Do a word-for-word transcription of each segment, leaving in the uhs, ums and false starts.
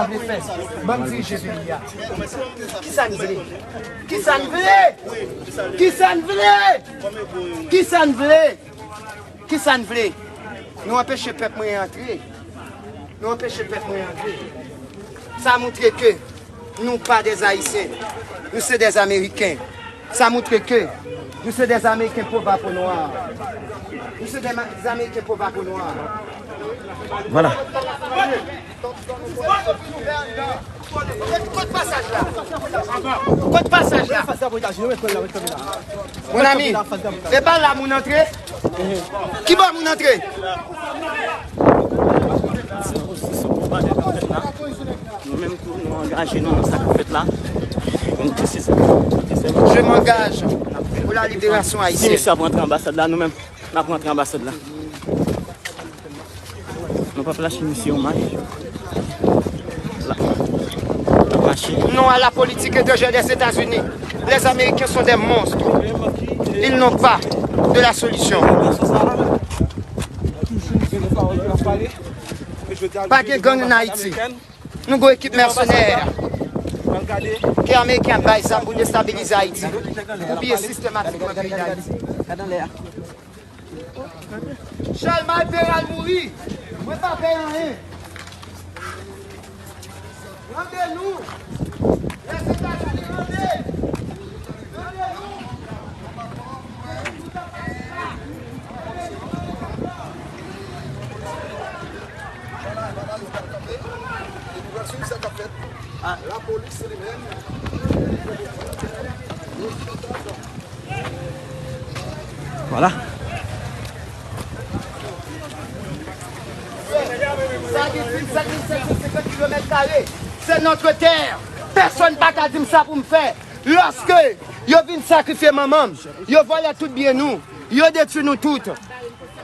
vle fè? Ban m dirije peyi a. Kisa n vle? Kisa n vle? Kisa n vle? Kisa n vle? Kisa n vle? Nou anpeche pèp mwen antre. Nou anpeche pèp mwen antre. Sa montre ke nou pa dè Ayisyen. Nou se dè Ameriken. Sa montre ke nou se dè Ameriken po va po nwa. Nou se dè ma- dè Ameriken po va po nwa. Vwala. Kot, kot pasaj la? Kot pasaj la? Mon ami, e pa la moun antre? Ki bò moun antre? Nou menm tou, nou angaje nou nan sa k ap fèt la. Nou di se sa. Je m'engage pour la libération haïtienne. Si misye ap rantre anbasad la, nou menm, n ap rantre anbasad la. Nou p ap lache misye yon mach. La. N ap mache. Non à la politique étrangère des États-Unis. Les Américains sont des monstres. Ils n'ont pas de la solution. Pa gen gang ann Ayiti. Nou gon ekip mèsenè ke Ameriken ap bay zam pou destabilize Ayiti, pou piye sistematikman peyi Dayiti. Chalmay Peral mouri. Mwen pa pè anyen. Rande nou. Lèzetazini rande. Rande nou. Vwala, vwala, nou pral kanpe. E nou pral swiv sa k ap fèt. Lapolis li menm. Vwala. Sa gen vennsenk mil senk san senkant kilomèt kare. C'est notre terre. Pèsonn pa ka di m sa pou m fè. Lòske yo vin sakrifye manman m, yo vòlè tout byen nou, yo detwi nou tout.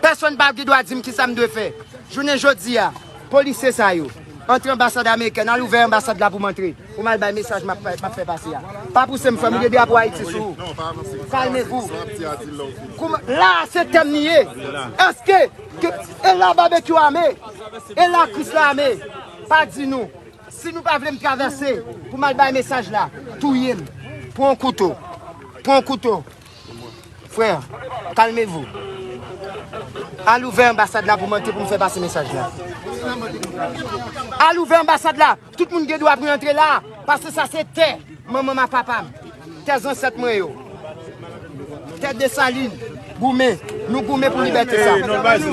Pèsonn pa gen dwa di m kisa m dwe fè. Jounen jodi a, polisye sa yo antre anbasad amerikèn, al ouvè anbasad la pou m antre, pou m al bay mesaj m ap, m ap fè pase a. Pa pouse m, frè m, ou gen drapo Ayiti sou ou. Kalmevou. Kouman, la a se tèm li ye. Èske ke, e la babekyou ame? E la Kris la ame? Pa di nou. Si nou pa vle m travèse pou m al bay mesaj la, touye m. Pran yon kouto. Pran yon kouto. Frè, kalmevou. Al ouvè anbasad la pou m antre pou m fè pase mesaj la. Al ouvè anbasad la. Tout moun gen dwa pou rantre la. Paske sa se tè manman m ak papa m. Tè zansèt mwen yo. Tè Desalin. Goumen. Nou goumen pou libète sa.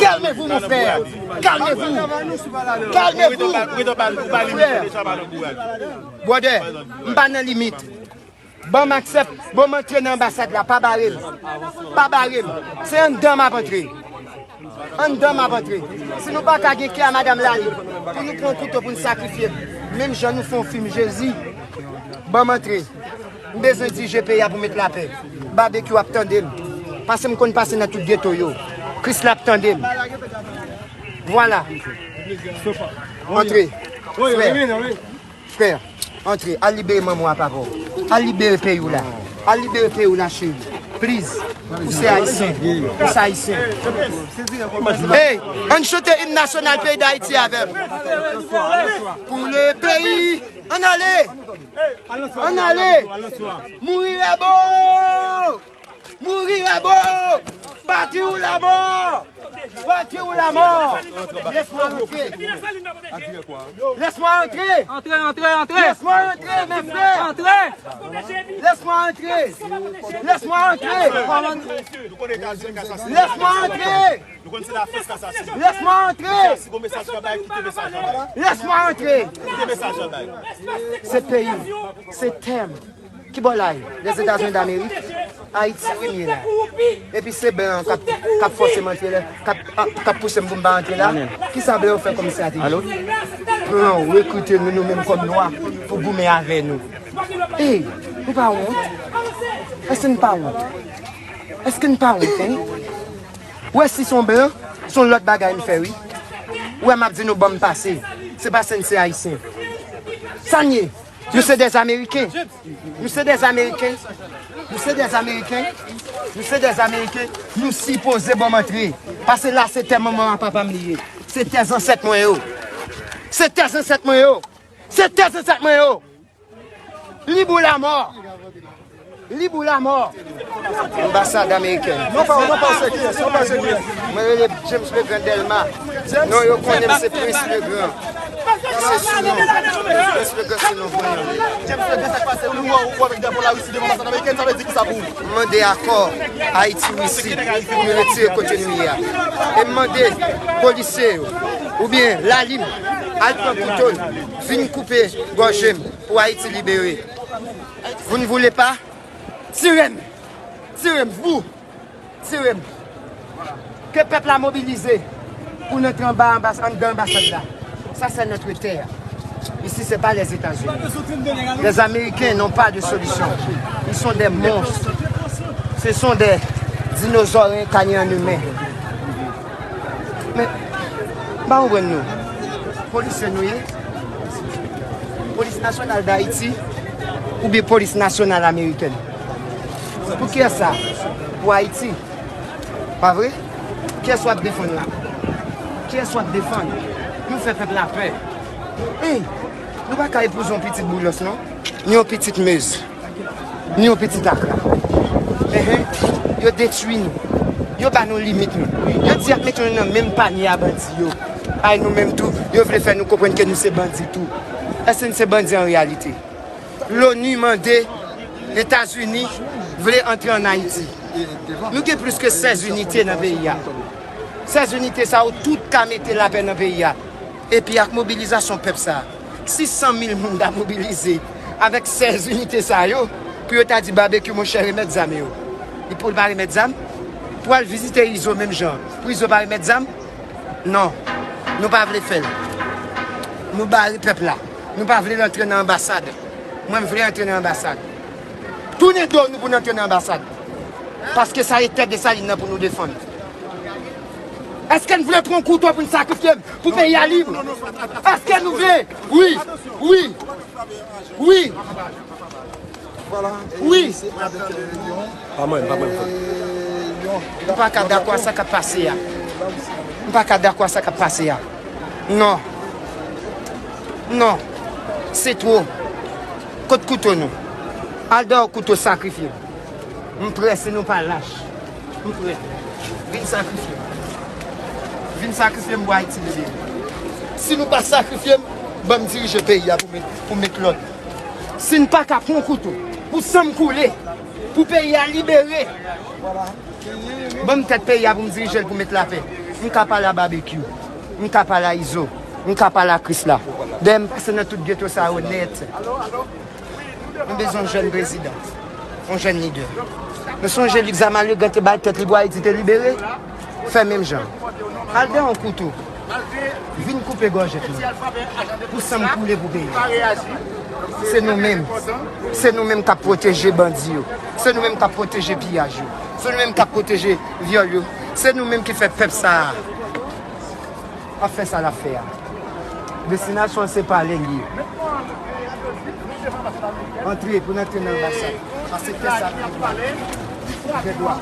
Calmez-vous, mon frère. Calmez-vous. Calmez-vous. Frè. Brother, m pa nan limit. Ban m aksè, ban m antre nan anbasad la, pa bare m. Pa bare m. Se anndan m ap antre. Anndan m ap antre. Si nou pa ka gen kè a madanm Lalib, pou nou pran kouto pou n sakrifye m, menm jan nou fè yon fim Jezi, ban m antre. M bezwen dirije peyi a pou met lapè. Babekyou ap tande m. Paske m konn pase nan tout geto yo. Kris la ap tande m. Vwala. Antre. Frè. Frè, antre, al libere manman w ak papa w. Al libere peyi w la. Al libere peyi w la, cheri. Please. Ou se ayisyen. Ou se ayisyen. Hey, ann chante im nasyonal peyi Dayiti avè m. Pou le peyi. Ann ale. Ann ale. Mouri Rebo! Mouri Rebo! Patri ou lamò! Patri ou lamò! Laisse-moi entrer! Laisse-moi entrer! Entrez, entrez, entrez! Laisse-moi entrer, mes frères! Entrez! Laisse-moi entrer! Laisse-moi entrer! Laisse-moi entrer! Laisse-moi entrer! Laisse-moi entrer! Se peyi, se tèm. Ki bò la ye? Lèzetazini Damerik? Ayiti wi m ye la. Epi se blan an k ap, k ap fòse m antre la, k ap, k ap pouse m pou m pa antre la. Kisa blan yo fè kòm estrategi? Blan yo rekrite nou, nou menm kòm nwa, pou goumen avè nou. Ey, nou pa wont? Èske n pa wont? Èske n pa wont, en? Ou wè si se yon blan, se yon lòt bagay n fè wi. Ou wè m ap di nou ban m pase. Se paske n se ayisyen. Sa n ye? Nou se dè Ameriken. Nou se dè Ameriken. Nou se dè Ameriken. Nou se dè Ameriken. Nou sipoze ban m antre. Paske la se tè manman ak papa m li ye. Se tè zansèt mwen yo. Se tè zansèt mwen yo. Se tè zansèt mwen yo. Lib ou lamò. Lib ou lamò. Anbasad amerikèn. Non, pa, non, pa, se kiyès? Non, pa, se kiyès? Mwen rele James Legrand Delma. Non, yo konnen m se Prince Legrand. Se sou non. Prince Legrand se non mwen. James Legrand, sa k pase? Ou wè, ou wè avèk drapo Larisi devan anbasad amerikèn, sa vle di ki sa pou ou? M mande akò Ayiti Risi pou nou retire kote nou ye a. E m mande polisye yo, oubyen lalim, al pran kouto n, vin koupe gòje m pou Ayiti libere. Vous ne voulez pas? Tire m! Tire m! Vou! Tire m! Ke pèp la mobilize pou n antre anba anbas-, anndan anbasad la. Ça, c'est notre terre. Ici, c'est pas les États-Unis. Les Américains n'ont pas de solution. Ils sont des monstres. Ce sont des dinosaures incarnés en humain. Men, m pa konprann nou. Polisye nou ye? Polis Nasyonal Dayiti oubyen Polis Nasyonal Amerikèn? Pou kiyès sa? Pou Ayiti. Pa vre? Kiyès w ap defann la? Kiyès w ap defann? Nou fè pèp la pè. Ey, nou pa ka epouze yon pitit Boulos, non. Ni yon pitit Mez. Ni yon pitit Akra. Enhen. Yo detwi nou. Yo ba nou limit nou. Yo di y ap mete nou nan menm panye a bandi yo. Ay, nou menm tou, yo vle fè nou konprann ke nou se bandi tou. Èske n se bandi an reyalite? Loni mande Etazini vle antre ann Ayiti. Nou gen plis ke sèz inite nan peyi a. Sèz inite sa yo tout ka mete lapè nan peyi a. Epi ak mobilizasyon pèp sa, sis san mil moun ta mobilize avèk sèz inite sa yo pou yo ta di Babekyou, monchè, remèt zam yo. Li pou l pa remèt zam? Pou al vizite Izo menm jan, pou Izo pa remèt zam? Non, nou pa vle fè l. Nou bare pèp la. Nou pa vle l antre nan anbasad. Mwen, m vle antre nan anbasad. Tounen do nou pou n antre nan anbasad. Paske sa e tè Desalin nan pou nou defann. Èske n vle pran kouto pou n sakrifye pou peyi a lib? Èske nou vle? Wi, wi, wi. Wi. Pa mwen, pa mwen, frè. M pa ka dakò a sa k ap pase a. M pa ka dakò a sa k ap pase a. Non. Non. Se two. Kot kouto nou? Al dèyè kouto sakrifye. M prè si nou pa lach. M prè. Vin sakrifye m. Vin sakrifye m pou Ayiti libere. Si nou pa sakrifye m, ban m dirije peyi a pou met, pou met lòd. Si n pa ka pran kouto, pou san m koule, pou peyi a libere, ban m tèt peyi a pou m dirije l, pou met lapè. M ka pale a Babekyou. M ka pale a Izo. M ka pale a Krisla. Dèyè m pase nan tout geto sa yo nèt. Nou bezwen yon jèn prezidan, yon jèn lidè. Nou sonje Luc Zamal, Legrand te bay tèt li pou Ayiti te libere? Fè menm jan. Al dèyè yon kouto. Vin koupe gòj nou. Pou san m koule pou peyi a. Se nou menm. Se nou menm k ap pwoteje bandi yo. Se nou menm k ap pwoteje piyaj yo. Se nou menm k ap pwoteje vyòl yo. Se nou menm ki fè pèp sa a ap fè sa l ap fè a. Destinasyon se pale l ye. Antre, pou n antre nan anbasad. Paske tè sa nou gen dwa.